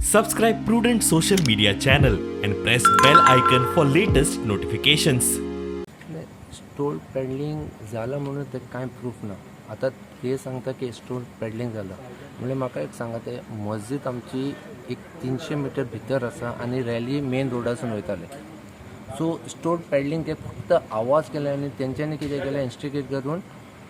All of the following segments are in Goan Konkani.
Subscribe Prudent social media channel and press bell icon for latest notifications. Stone peddling जाला म्हणून ते कांय प्रूफ ना. आतां ते सांगता की स्टोन पेडलिंग जाला म्हणल्यार म्हाका एक सांगा, ते मस्जीद आमची एक 300 मिटर भितर आसा आनी रॅली मेन रोडासून वयताले. सो स्टोन पेडलिंग ते फक्त आवाज केले आनी तेंच्यांनी कितें केलें, इन्स्टिगेट करून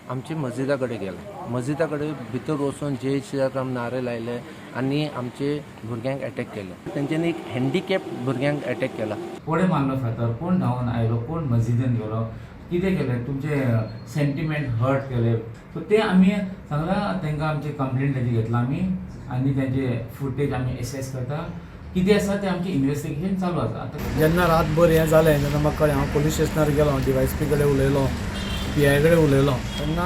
आमची मस्जिदा कडेन गेले. मस्जिदा कडेन भितर वचून जय श्रीराम नारे लायले आनी आमचे भुरग्यांक एटॅक केले. तेंच्यांनी एक हँडिकॅप भुरग्यांक एटॅक केला. कोणें मारलो फातर, कोण धांवून आयलो, कोण मस्जिदीन गेलो, कितें केलें, तुमचे सेंटिमेंट हर्ट केले, सो ते आमी सांगलां तांकां. आमचे कंप्लेंट ताजी घेतला आमी आनी तांचे फुटेज आमी एसेस करता. कितें आसा तें आमचें इन्वेस्टिगेशन चालू आसा आतां. जेन्ना रातभर हें जालें तेन्ना म्हाका कळ्ळें, हांव पोलीस स्टेशनार गेलो, डीवायएसपी कडेन उलयलो, पीआय कडेन उलयलो. तेन्ना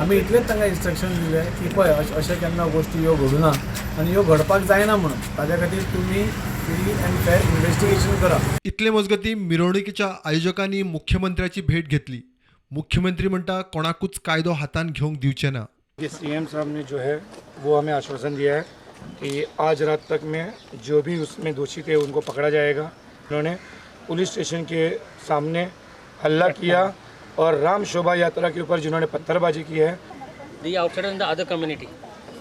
आमी इतलेंच तांकां इन्स्ट्रक्शन दिलें की पळय, अशें केन्ना गोश्टी ह्यो घडूना आनी ह्यो घडपाक जायना म्हणून ताज्या खातीर तुमी फ्री अँड फेर इन्वेस्टिगेशन करा. इतले मजगतीं, मिरवणुकीच्या आयोजकांनी मुख्यमंत्र्याची भेट घेतली. मुख्यमंत्री म्हणटा, कोणाकूच कायदो हातांत घेवंक दिवचे ना. ये सीएम साहब ने जो है वो हमें आश्वासन दिया है कि आज रात तक में जो भी उसमें दोषी थे, उनको पकड़ा जाएगा. उन्होंने पुलिस स्टेशन के सामने हल्ला किया और राम शोभा यात्रा के ऊपर जिन्होंने पत्थरबाजी की है, the outsiders in the other community.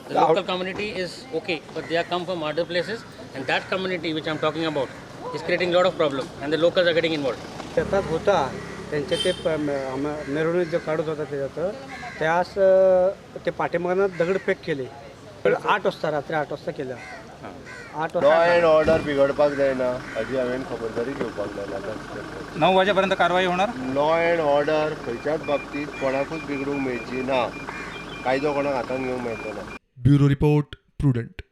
The local community is okay, but they are come from other places, and that community which I'm talking about is creating a lot of problem, and the locals are getting involved. शेतात होता त्यांचे ते मिरवणूक जो काढत होता त्याच्यात त्यास ते पाठीमागनं दगडफेक केली 8 वाजता, रात्री 8 वाजता केलं, 8 लॉ वाजता. अँड ऑर्डर बिगडपाक जायना हाजी हांवें खबरदारी घेवपाक जाय. 9 वाजेपर्यंत कारवाई होणार. लॉ अँड ऑर्डर खंयच्याच बाबतीत कोणाकूच बिगडूंक मेळची ना. कायदो कोणाक हातान घेवंक मेळचो ना. Bureau report, prudent.